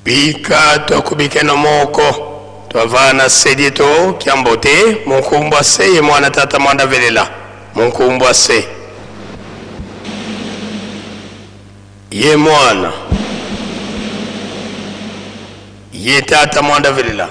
Bika tokubikeno moko twavana sedieto kyambote munkumbwa se ye mwana tata mwanda velela munkumbwa se ye mwana ye tata mwanda velela.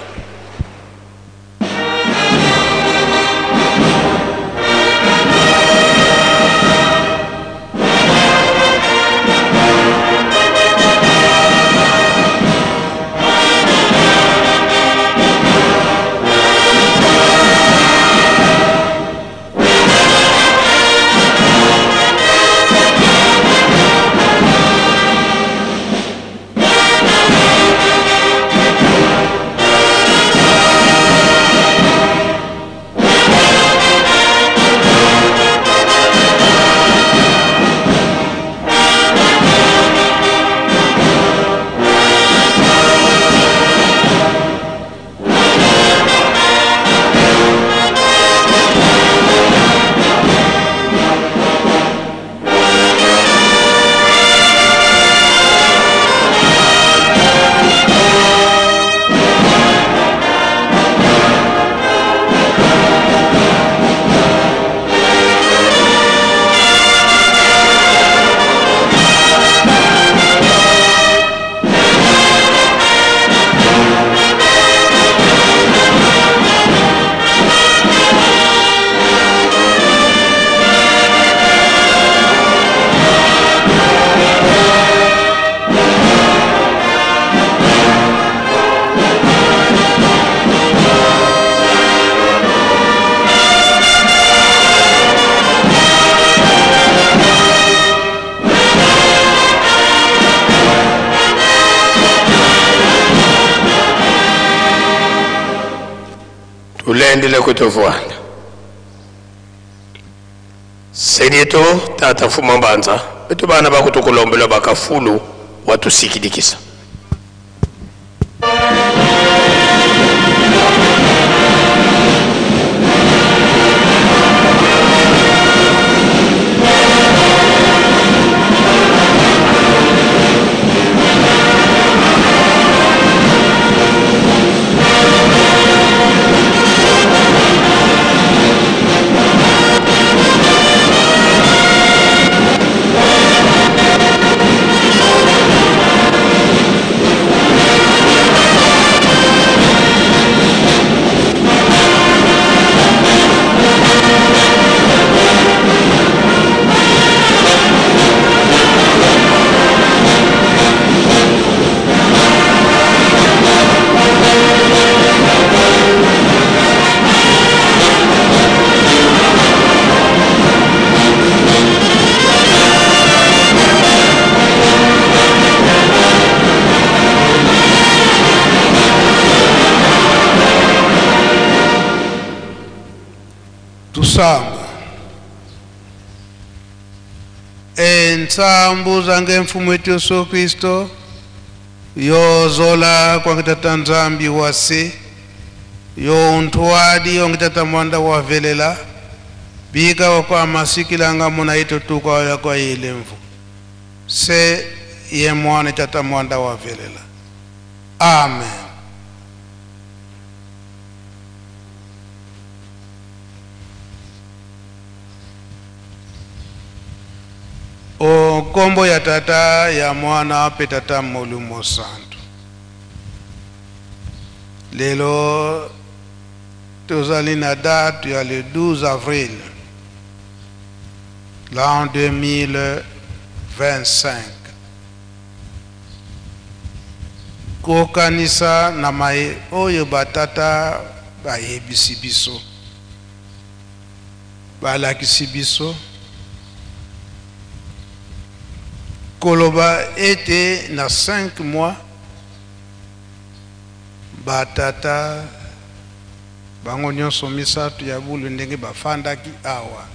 Tulendele kutovuanda sedieto tata fuma mbanza betu bana bakutukulombela bakafulu watusikidikisa. Losambo. Entsambu zange mfumu wetu Yesu Kristo yozola kwangitata Nzambi wase yontwadi yongitata mwanda wavelela bika wakwa masikilanga muna itutuka yakwa ilemvu se ye mwana tata mwanda wavelela. Amen. O nkombo ya Tata, ya Mwana mpe Tata Molimo Santu. Lelo tozali na date ya le 12 avril l'an 2025. Kokanisa na maye oyo batata bayebisi biso, balakisi biso, koloba ete na 5 mois batata bango nyonso misato ya bulu ndenge bafandaki awa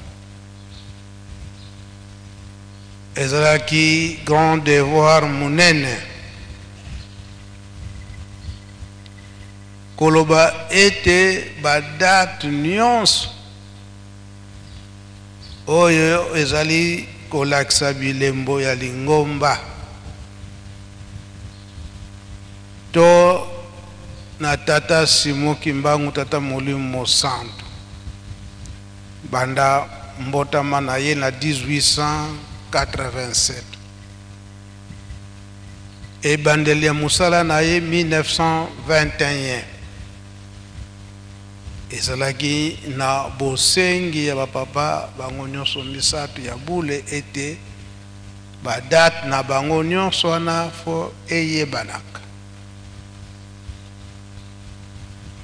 ezalaki grand devoir monene koloba ete badate nyonso oyo ezali kolakisa bilembo ya lingomba to na Tata Simon Kimbangu, Tata Molimo Mosantu, banda mbotama na ye na 1887, ebandeli ya mosala na ye 1921, ezalaki na bosengi ya bapapa bango nyonso misato ya bule ete badate na bango nyonso wana fo eyebanaka.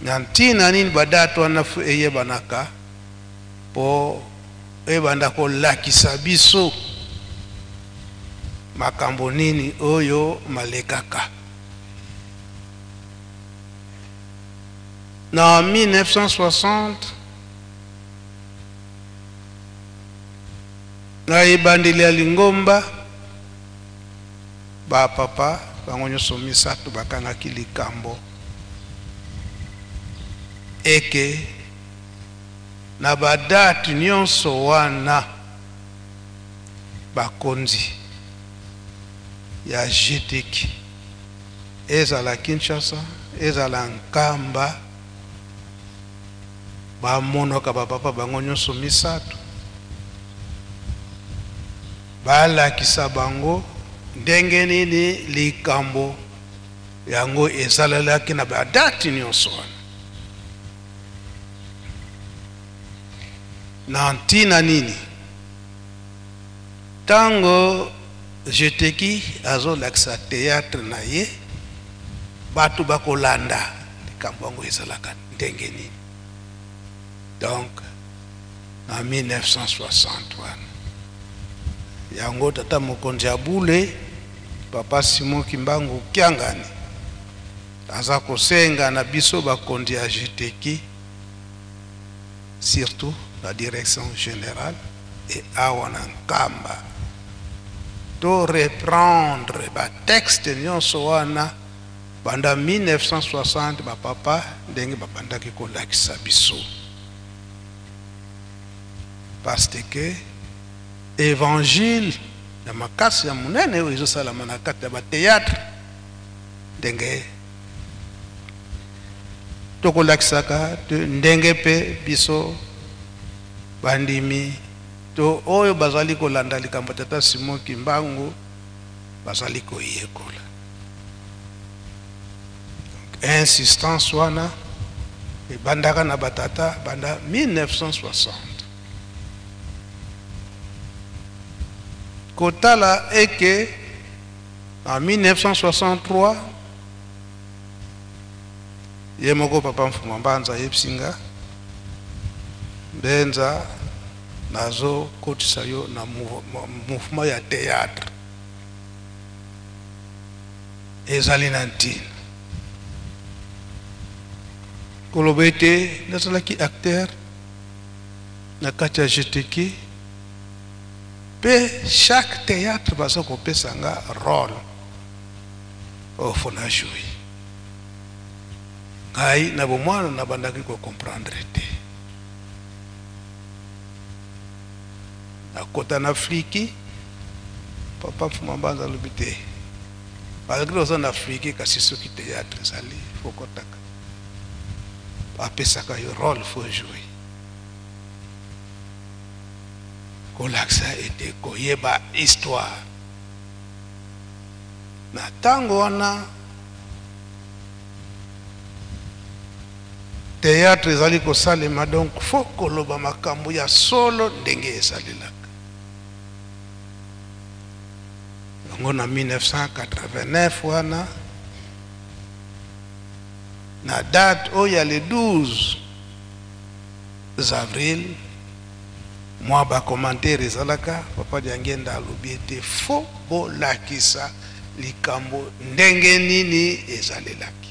Na ntina nini badate wana fo eyebanaka? Po ebanda kolakisa biso makambo nini oyo malekaka. Na 1960, na ebandeli ya lingomba, bapapa bango nyonso misato bakangaki likambo eke na badate nyonso wana bakonzi ya GTK, ezala Kinshasa, ezala Nkamba, bamonaka bapapa bango nyonso misato, balakisa bango ndenge nini likambo yango ezalalaki na badate nyonso wana. Na ntina nini ntango Jeteki azolakisa théâtre na ye, bato bakolanda likambo yango ezalaka ndenge nini? Donc na 1960 wana yango tata mokonzi ya bule Papa Simon Kimbangu Kiangani aza kosenga na biso bakonzi ya Jeteki, surtout la direction générale et awa na Nkamba, to reprendre ba texte nyonso wana banda 1960 bapapa ndenge babandaki kolakisa biso, parce que évangile ya makasi ya monene oyo ezosalama na kati ya bathéâtre, ndenge tokolakisaka ndenge mpe biso bandimi to oyo bazali kolanda likambo Tata Simon Kimbangu bazali koyekola. Donc insistance wana ebandaka na batata banda 1960. Kotala eke en 1963 ye moko Papa Mfuma Mbanza ayebisi nga: Mbenza, nazokotisa yo na mouvement ya théâtre, ezali na ntina koloba ete nazalaki acteur. Na kati ya GTK mpe chaque théâtre baza kopesa nga rôle oyo faut na jouer. Ngai na bomwana nabandaki kocomprendre te. Nakota na Afriki, papa Mfuma Mbanza alobi te, malgré oza na Afriki, kasi soki théâtre ezali faut kotaka, apesaka yo rôle, faut jouer. Kolakisa ete koyeba histoire na ntango wana théâtre ezali kosalema, donc faut koloba makambo ya solo ndenge esalelaka yango. Na 1989 wana, na date oyo ya le 12 avril, mwa bacommentaire ezalaka. Papa Diangenda alobi ete faut bolakisa likambo ndenge nini ezalelaki.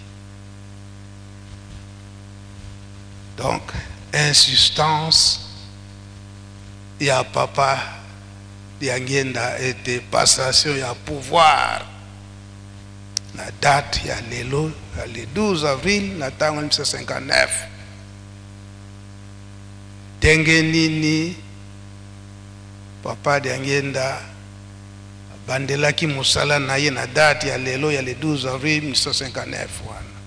Donc insistance ya papa Diangenda ete passation ya pouvoir na date ya lelo ya le 12 avril na ntango 1959, ndenge nini papa Diangenda abandelaki mosala na ye na date ya lelo ya le 12 avril 1959 wana,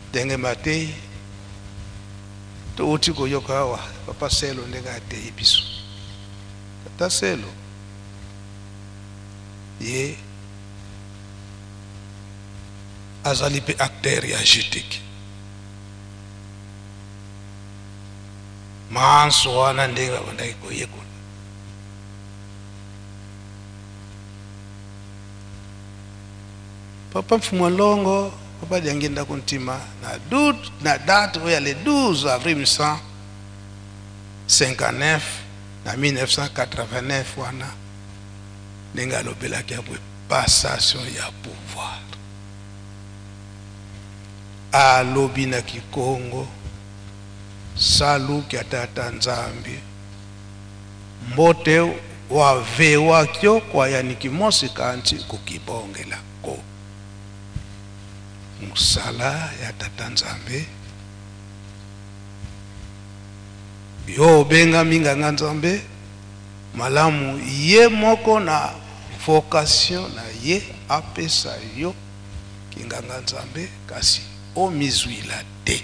ndenge matei touti koyoka awa, papa Selo ndenge ateyi biso. Tata Selo ye azali mpe acteur ya GTK manso wana, ndenge babandaki koyekola. Papa Mfumu Longo, papa Diangenda Kuntima, na date oyo ya le 12 avril 1959 na 1989 wana, ndenge alobelaki ya boye passation ya pouvoir, alobi na Kikongo: saluki atata Nzambi mbote wavewakyo kwayaniki mosi kanti kukibongelako mosala ya tata Nzambe. Yo obengami nganga Nzambe malamu, ye moko na vocation na ye apesa yo kinganga Nzambe, kasi omizwila te,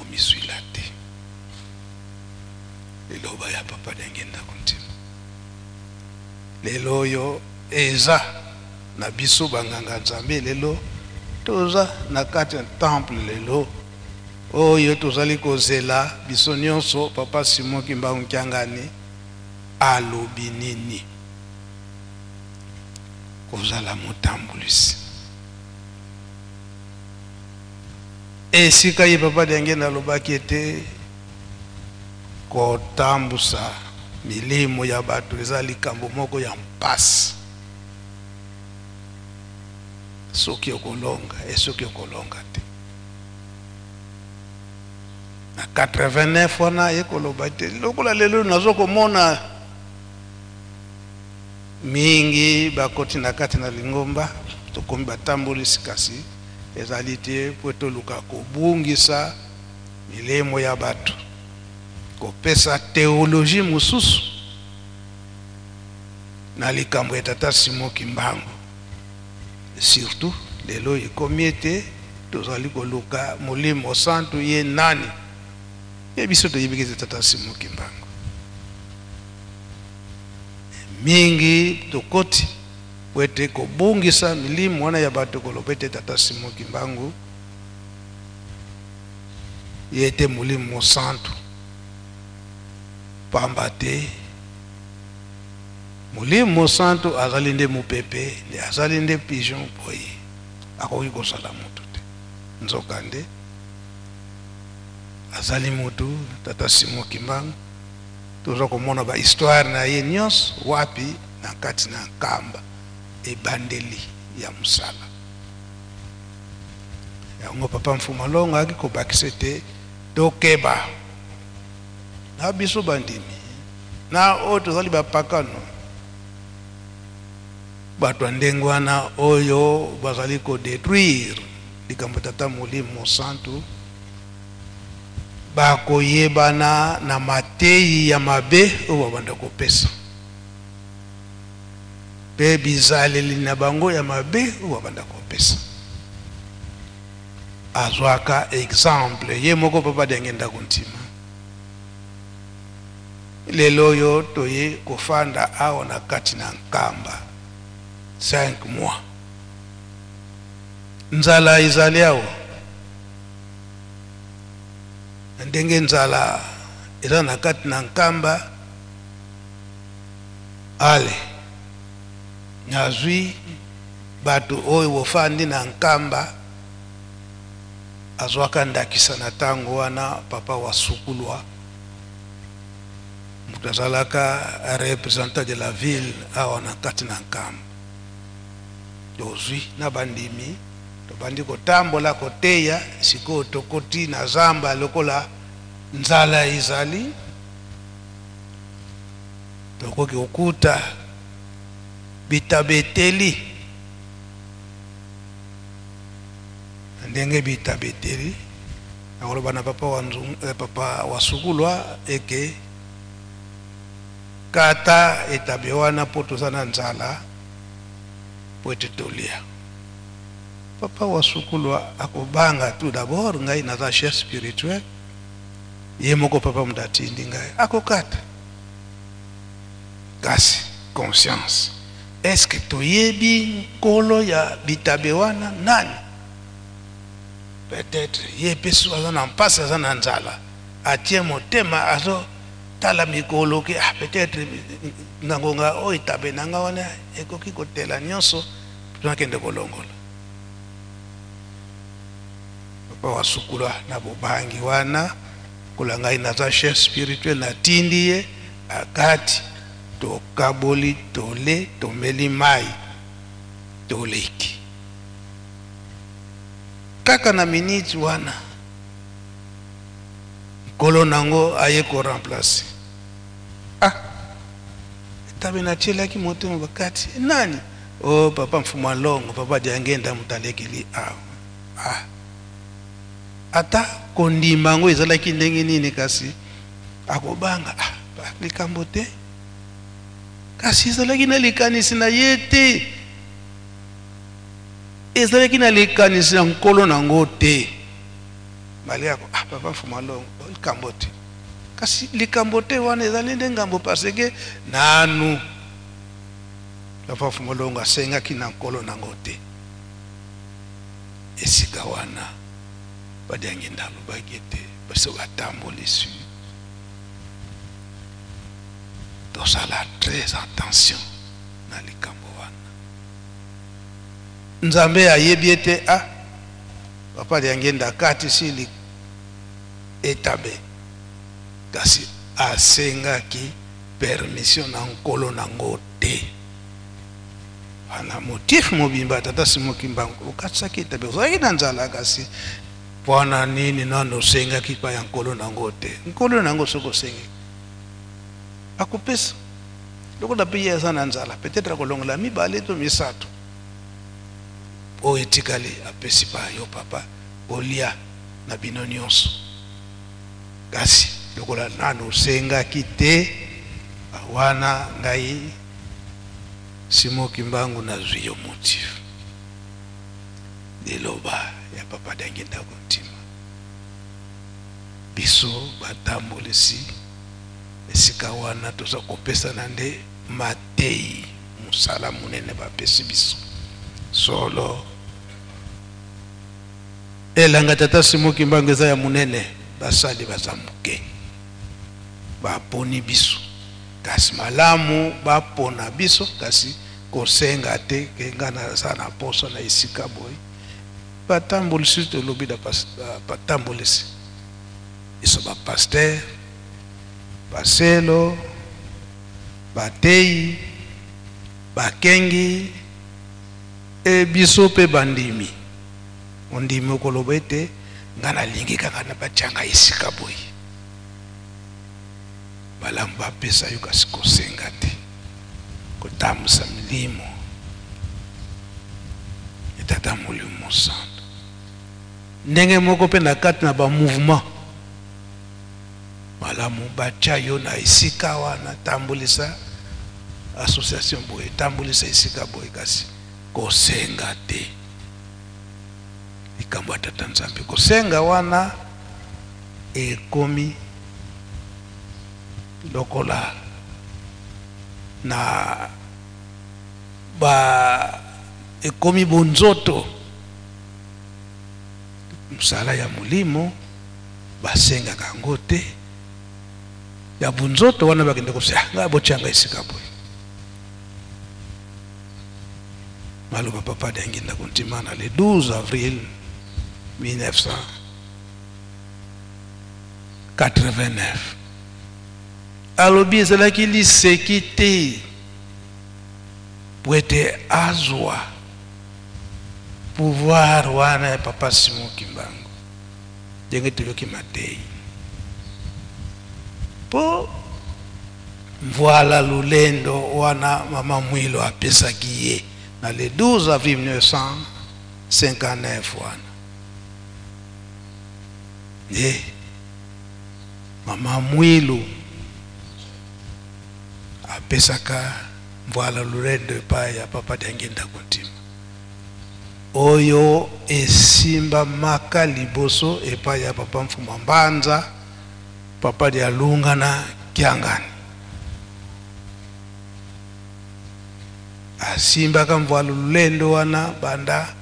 omizwila te. Liloba ya papa Diangenda Kuntima lelo oyo eza na biso banganga Nzambe. Lelo toza na kati ya temple, lelo oyo tozali kozela biso nyonso papa Simon Kimbangu Kiangani alobi nini, kozala motambulisi esika ye papa Diangenda alobaki ete kotambusa milimo ya bato eza likambo moko ya mpasi, soki okolonga e soki okolonga te. Na 89 wana ye koloba te, lokola lelo nazo komona mingi bakoti na kati na lingomba, tokomi batambolisi, kasi ezali te po toluka kobungisa milimo ya bato, kopesa théologie mosusu na likambo ya tata Simon Kimbangu. Surtout lelo ekomi ete tozali koluka Molimo Santu ye nani. Ye biso toyebiki ete tata Simon Kimbangu mingi tokoti po ete kobungisa milimo wana ya bato, koloba ete tata Simon Kimbangu ye te Molimo Santu, pamba te Molimo Santu azali nde mopepe, nde azali nde pigeon boye, akoki kozala motu te. Nzoka nde azali motu, tata Simon Kimbangu. Toza komona bahistoire na ye nyonso wapi na kati na Nkamba, ebandeli ya mosala. Yango papa Mfuma Longo ayaki kobakisa ete tokeba na biso bandimi na oyo tozali bapakano, bato ya ndenge wana oyo bazali kodetruire likambo Tata Molimo Mosantu, bakoyebana na mateyi ya mabe oyo babanda kopesa mpe bizaleli na bango ya mabe oyo babanda kopesa. Azwaka exemple ye moko papa Diangienda Kuntima. Lelo oyo toye kofanda awa na kati na Nkamba 5 mois, nzala ezali awa. Na ndenge nzala eza na kati na Nkamba, ale nazwi bato oyo bofandi na Nkamba. Azwaka ndakisa na tango wana papa wa Sukulwa, moto azalaka représentant de la ville awa na kati na Nkamba. Tozwi na bandimi, tobandi kotambola koteya. Sikoyo tokoti na zamba, lokola nzala ezali, tokoki kokuta bitabeteli. Na ndenge bitabeteli, nakoloba na papa wa Nzungu, papa wa Sukulwa eke kata etabe wana mpo toza na nzala po ete tolia. Papa wa Sukulwa akobanga tout d'abord, ngai naza chef spirituel, ye moko papa moto atindi ngai, akokata. Kasi conscience, est-ce que toyebi nkolo ya bitabe wana nani? Peut-être ye mpe so aza na mpasi, aza na nzala, atie motema, azotala mikolo ke peut-être na ngonga oyo etabe na nga wana ekoki kotela nyonso, nakende kolongola. Papa wa Sukulwa na bobangi wana, kola ngai naza chef spirituel, natindi ye akati, tokaboli, tole, tomeli mai, toleki. Kaka na minute wana nkolo nango aye ko remplacer. Etabe natielaki motema bakati nani? Oh, papa Mfumu Longo, papa Diangenda moto alekeli awa. Ata kondima yango ezalaki ndenge nini, kasi akobanga, likambo te, kasi ezalaki na likanisi na ye te, ezalaki na likanisi na nkolo nango te. Baliako, papa Mfumu Longo, likambo te, kasi likambo te wana ezali nde ngambo, parce que nanu papa Mfumu Longo asengaki na nkolo nango te. Esika wana Badiangenda alobaki ete biso batambolisi tosala très attention na likambo wana. Nzambe ayebi ete papa Diangenda akatisi etabe, kasi asengaki permission na nkolo nango te. Ana motif mobimba tata Simon Kimbangu okatisaki etabe, ozalaki na nzala, kasi mpona nini nano osengaki pa ya nkolo nango te? Nkolo nango soki osengi akopesa, lokola mpe ye aza na nzala, peut-être akolongola mibale to misato oyo etikali apesi pa yo papa olia na bino nyonso. Kasi lokola nano osengaki te, wana ngai Simon Kimbangu nazwi yo motif. Liloba ya papa Diangienda Kuntima, biso batambolisi esika wana toza kopesana nde matei, mosala monene bapesi biso solo. Elanga tata Simon Kimbangu eza ya monene, basali baza moke, baponi biso kasi malamu bapona biso, kasi kosenga te ke nga naza na posa na esika boye. Batambolisi, tolobi na batambolisi biso, bapaster, baselo, bateyi, bakengi e biso mpe bandimi. Ondimi okoloba ete ngai nalingi kaka na batia ngai esika boye. Malamu bapesa yo kasi kosenga te. Kotambusa milimo ya Tata Molimo Mosantu. Ndenge moko mpe na kati na ba mouvement, malamu batia yo na esika wana, tambolisa association boye, tambolisa esika boye, kasi kosenga te. Likambo ya Tata Nzambe kosenga wana ekomi lokola na ba ekomi bonzoto. Mosala ya molimo basengaka yango te, ya bonzoto wana bakende kosenga, ngai botia ngai esika boye. Maloba Papa Diangienda Kuntimana le 12 avril 1989 alobi ezalaki liseki te po ete azwa pouvoir wana ya Papa Simon Kimbangu ndenge toyoki mateyi po mvuala lulendo wana mama Mwilo apesaki ye na le 12 avril 1959 wana nde mama Mwilu apesaka mvuala lulendo epai ya Papa Diangienda Kuntima oyo esimbamaka liboso epai ya Papa Mfuma Mbanza, Papa Dialunga na Kiangani. Asimbaka mvuala lulendo wana banda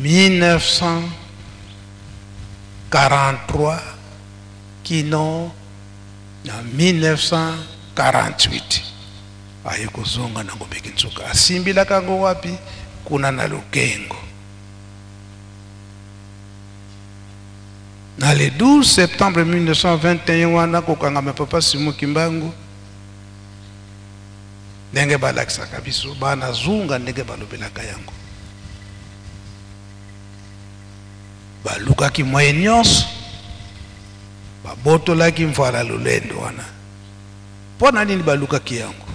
1943 kino na 1948. Aye kozonga na Ngombe Kinsuka. Asimbilaka yango wapi? Kuna na Lukengo. Na le 12 septembre 1921 wana kokangama Papa Simon Kimbangu, ndenge balakisaka biso bana zunga ndenge balobelaka yango, balukaki moyen nyonso, babotolaki mvuala lolendo wana. Mpo na nini balukaki yango?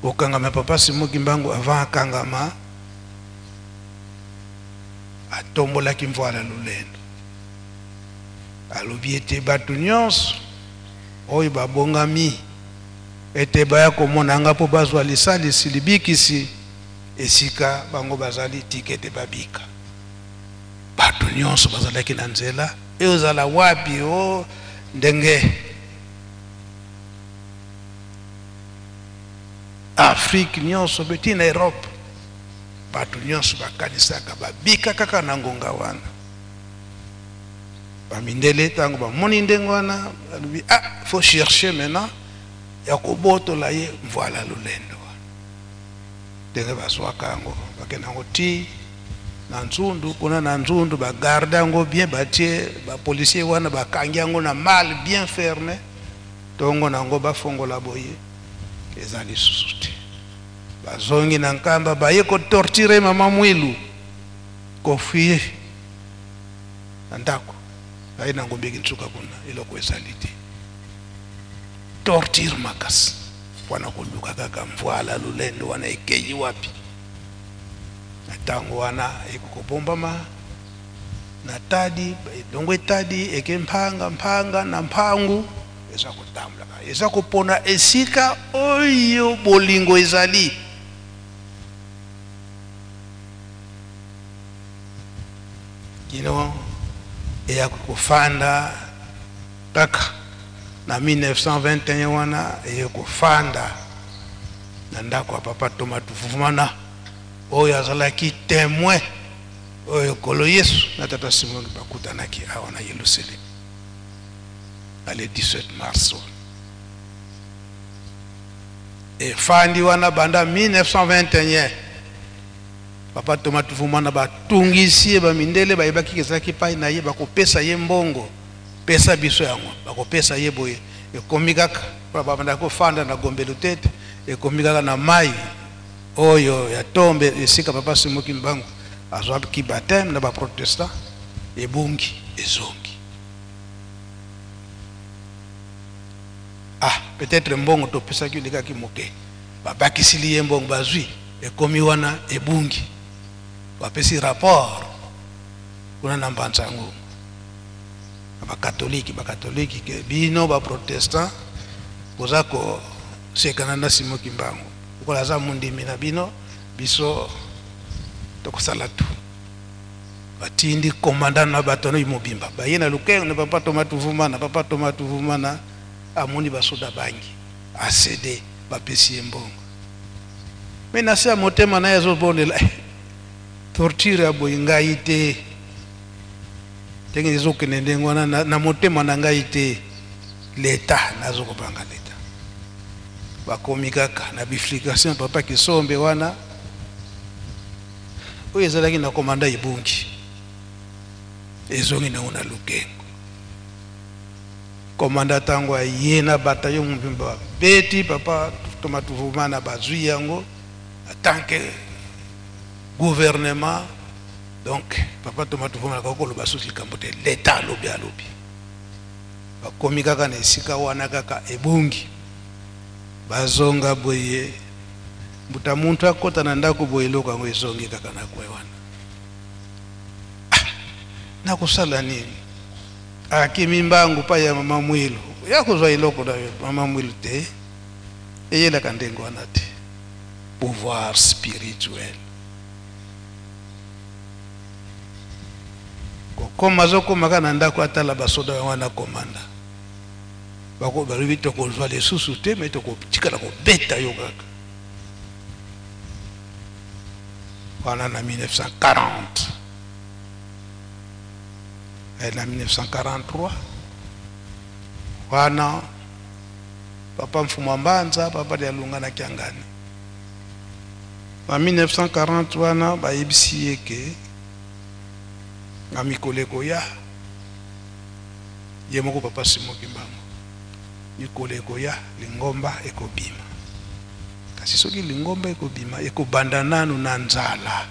Kokangama Papa Simon Kimbangu avant akangama, atombolaki mvuala lolendo, alobi ete bato nyonso oyo babongami ete baya komona nga mpo bazwa lisalisi libikisi esika bango bazali, tika ete babika. Bato nyonso bazalaki na nzela ezala wapi o ndenge Afrique nyonso mpe ti na Europe, bato nyonso bakanisaka babika kaka na ngonga wana. Bamindele ntango bamoni ndenge wana balobi, ah, faut chercher maintenant ya kobotola ye mvuala lolendo wana. Ndenge bazwaka yango, bakenda yango ti na Nzundu. Kuna na Nzundu bagarde yango bien, batie bapolisier wana, bakangi yango na mal bien ferme. Tongo na yango bafongola boye, eza lisusu te. Bazongi na Nkamba, baye kotortire mama Mwilu, kofuye na ndako, baye na Ngombe Kinsuka kuna eloko ezali te. Torture makasi wana koluka kaka mvuala lolendo wana ekei wapi. Na ntango wana ekokobombama na tadi, elongo etadi eke mpanga mpanga na mpangu, eza kotambolaka, eza kopona esika oyo bolingo ezali. Kino eya kofanda kaka na 1921 wana, eye kofanda na ndako ya Papa Thomas Tuvumana oyo azalaki témoin oyo Nkolo Yesu na Tata Simon bakutanaki awa na Yelusalemi na le 17 mars. Efandi wana banda 1921. Papa Thomas Tuvumana batungisi ye, bamindele bayebaki ezalaki epai na ye, bakopesa ye mbongo, pesa biso yango, bakopesa ye boye. Ekomi kaka babanda kofanda na Gombe Lutete, ekomi kaka na mai oyo ya tombe esika Papa Simon Kimbangu Azwaki baptême na baprotestant, ebungi ezongi. Ah, peut-être mbongo topesaki elekaki moke, babakisili ye mbongo, bazwi ekomi wana ebungi. Bapesi rapport kuna na Mbanza yango na bakatoliki, bakatoliki ke bino baprotestant boza kosekana na Simon Kimbangu, lokola aza mondimi na bino, biso tokosala tu. Batindi commandant na bato no mobimba, baye na Lukengo na papa Thomas Tuvumana. Papa Thomas Tuvumana amoni basoda bangi, acédé, bapesi ye mbongo. Me na se ya motema na ye azobondela: "Torture ya boye, ngai te. Ndenge ezokende ndenge wana, na motema na ngai te. Leta, nazokobanga leta." Bakomi kaka na bifurcation, papa Kisombe wana oyo ezalaki na komanda ebungi, ezongi nango na Lukengo. Komanda ntango aye na bataillon mobimba, babeti papa Thomas Tuvumana, bazwi yango en tant que gouvernement. Donc papa Thomas Tuvumana akokoloba susu likambo te, leta alobi, alobi. Bakomi kaka na esika wana, kaka ebungi. Bazonga boye, mbuta muntu akɔta na ndako boye, eloko yango ezongi kaka na kwe wana. Ah, nakosala nini? Akimi mbangu pa ya mama Mwilu, ya kozwa eloko na yo. Mama Mwilu te, eyelaka ndenge wana te. Pouvoir spirituel kokoma, azokoma kaka na ndako, atala basoda yango wana, komanda balobi: "Tokozwa lisusu te, me tokotikala kobeta yo kaka wana." Na 1940, na 1943 wana, papa Mfumu Mbanza, papa Dialunga na Kiangani, na 1940 wana, bayebisi ye ke na mikolo ekoya, ye moko papa Simon Kimbangu, mikolo ekoya lingomba ekobima. Kasi soki lingomba ekobima, ekobanda nanu na nzala.